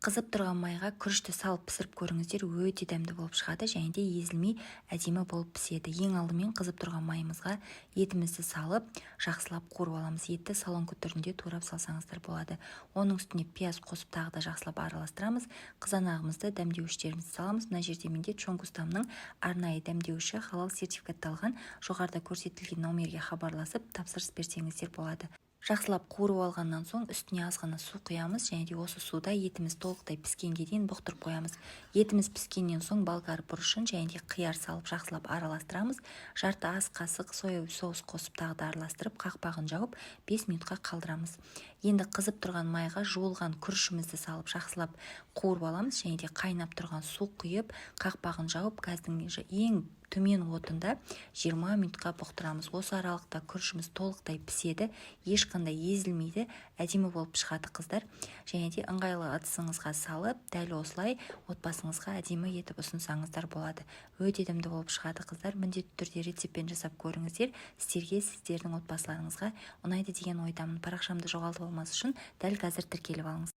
Қызып тұрған майға күрішті салып пісіріп көріңіздер, өте дәмді болып шығады және де езілмей, әдемі болып піседі. Ең алдымен қызып тұрған майымызға етімізді салып, жақсылап қуырып аламыз. Етті соломка түрінде турап салсаңыздар болады. Оның үстіне пияз қосып, тағы да жақсылап араластырамыз. Қызанағымызды, дәмдеуіштерімізді саламыз. Мына жерде менде Чонгустамның арнайы дәмдеуіші, халал сертификатталған. Жоғарыда көрсетілген номерге хабарласып, тапсырыс берсеңіздер болады. Жақсылап қуырып алғаннан соң, үстіне аз ғана су құямыз және де осы суда етіміз толықтай піскенге дейін бұқтырып қоямыз. Етіміз піскеннен соң, болгар бұрышын және де қияр салып, жақсылап араластырамыз. Жарты ас қасық соевый соус қосып, тағы да араластырып, қақпағын жауып, 5 минутқа қалдырамыз. Енді қызып тұрған майға жуылған күрішімізді салып, жақсылап қуырып аламыз және де қайнап тұрған су құйып, қақпағын жауып, газдың ең төмен отында 20 минутқа бұқтырамыз. Осы аралықта күрішіміз толықтай піседі, ешқандай езілмейді, әдемі болып шығады, қыздар. Және де ыңғайлы ыдысыңызға салып, дәл осылай отбасыңызға әдемі етіп ұсынсаңыздар болады. Өте дәмді болып шығады, қыздар. Міндетті түрде рецептпен жасап көріңіздер. Сіздерге, сіздердің отбасыларыңызға ұнайды деген ойдамын. Парақшамды жоғалтып алмас үшін дәл қазір тіркеліп алыңыз.